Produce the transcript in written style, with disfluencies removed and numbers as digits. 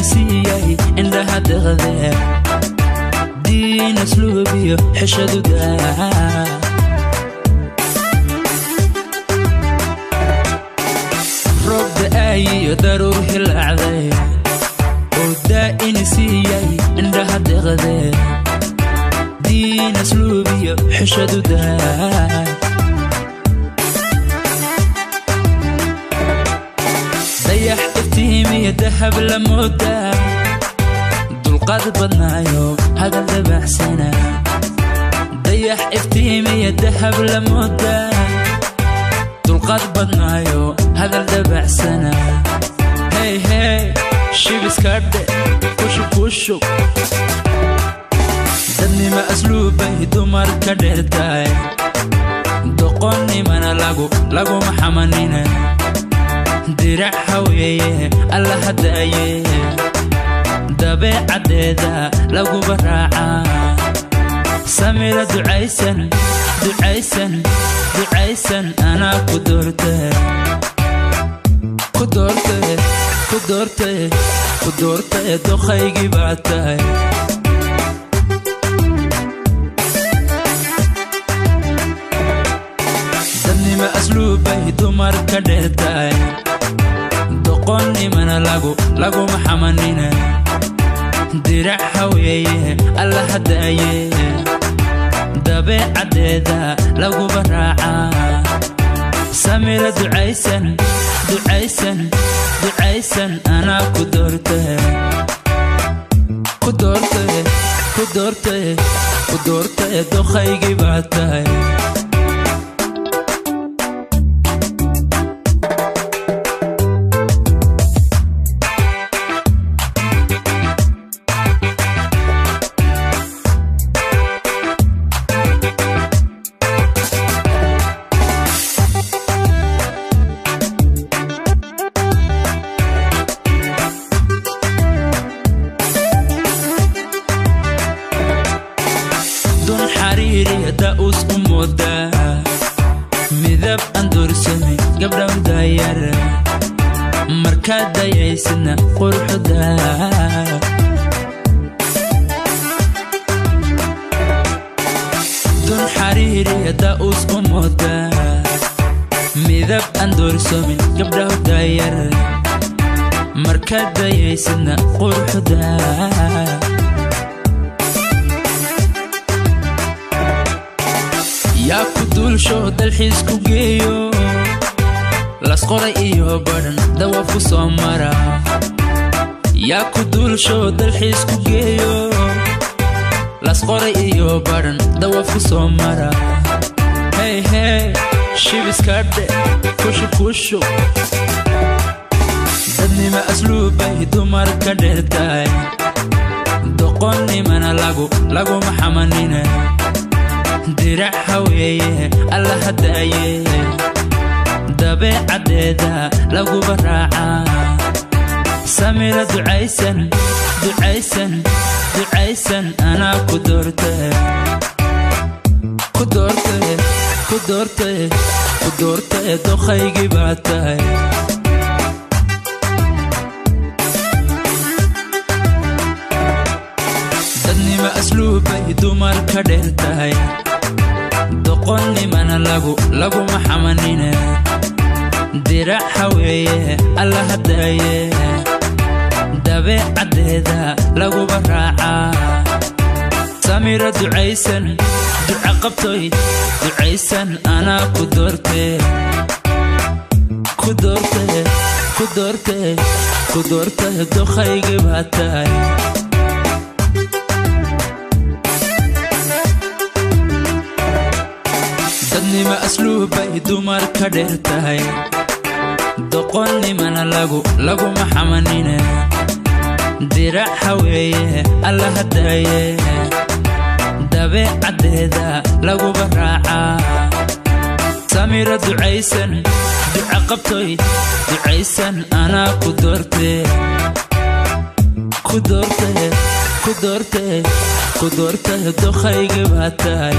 Siiyay indhaha deqdee, diin asluubiyo xishadu daa. Roob da'aayiyo daruur hilaacday oo daa'ini siiyay indhaha deqdee, diin asluubiyo xishadu daa. Dayax iftiimiyo dahab la moodaa, dulqaad badnaayo hadal dabacsana. Dayax iftiimiyo dahab la moodaa, dulqaad badnaayo hadal dabacsana. Hey hey, shibiskadhe kushub kushub. Dadnima asluubbay dumar ka dheertahay, doqonnimana lagu laguma xamanina. Dirac haweeye alla hadaaye, dabeecaddeeda laguba raacaa. Samira ducaysan, ducaysan, ducaysan, anaa ku doorte, ku doorte, ku doorte, ku doorte, doqaygii baa tahay. Dadnima asluubbay dumar ka dheertahay, doqonnimana lagu laguma xamanina. Dirac haweeye alla hadaaye, dabeecaddeeda laguba raacaa. Samira ducaysan, ducaysan, ducaysan, anaa ku doorte, ku doorte, ku doorte, ku doorte, doqaygii baa tahay. Dun xariiriya da'us u moodaa, midab aan doorsamay gabdhaw daayar, markaad dayaysidna quruxda. Dun xariiriya da'us u moodaa, midab aan doorsamin gabdhaw daayar, markaad dayaysidna quruxda. Yaa ku duulsho dalxiis ku geeyo, Lasqoray iyo Badhan dawaaf ku soo mara? Yaa ku duulsho dalxiis ku geeyo, Lasqoray iyo Badhan dawaaf ku soo mara? Hey hey, shibiskadhe kushub kushub. Dadnima asluubbay dumar ka dheertahay, doqonnimana lagu laguma xamanina. Dirac haweeye alla hadaaye, dabeecaddeeda laguba raacaa. Samira ducaysan, ducaysan, ducaysan, anaa ku doorte, ku doorte, ku doorte, ku doorte, doqaygii baa tahay. Dadnima asluubbay dumar ka dheer tahay, doqonnimana lagu laguma xamanina. Dirac haweeye alla hadaaye, dabeecaddeeda laguba raacaa. Samira ducaysan, duca qabtoy, ducaysan, anaa ku doorte, ku doorte, ku doorte, ku doorte, doqaygii baa tahay. Dadnima asluubbay dumar ka dheer tahay, doqonnimana lagu laguma xamanina. Dirac haweeye alla hadaaye, dabeecaddeeda laguba raacaa. Samira ducaysan, duca qabtoy, ducaysan, anaa ku doorte, ku doorte, ku doorte, ku doorte, doqaygii baa tahay.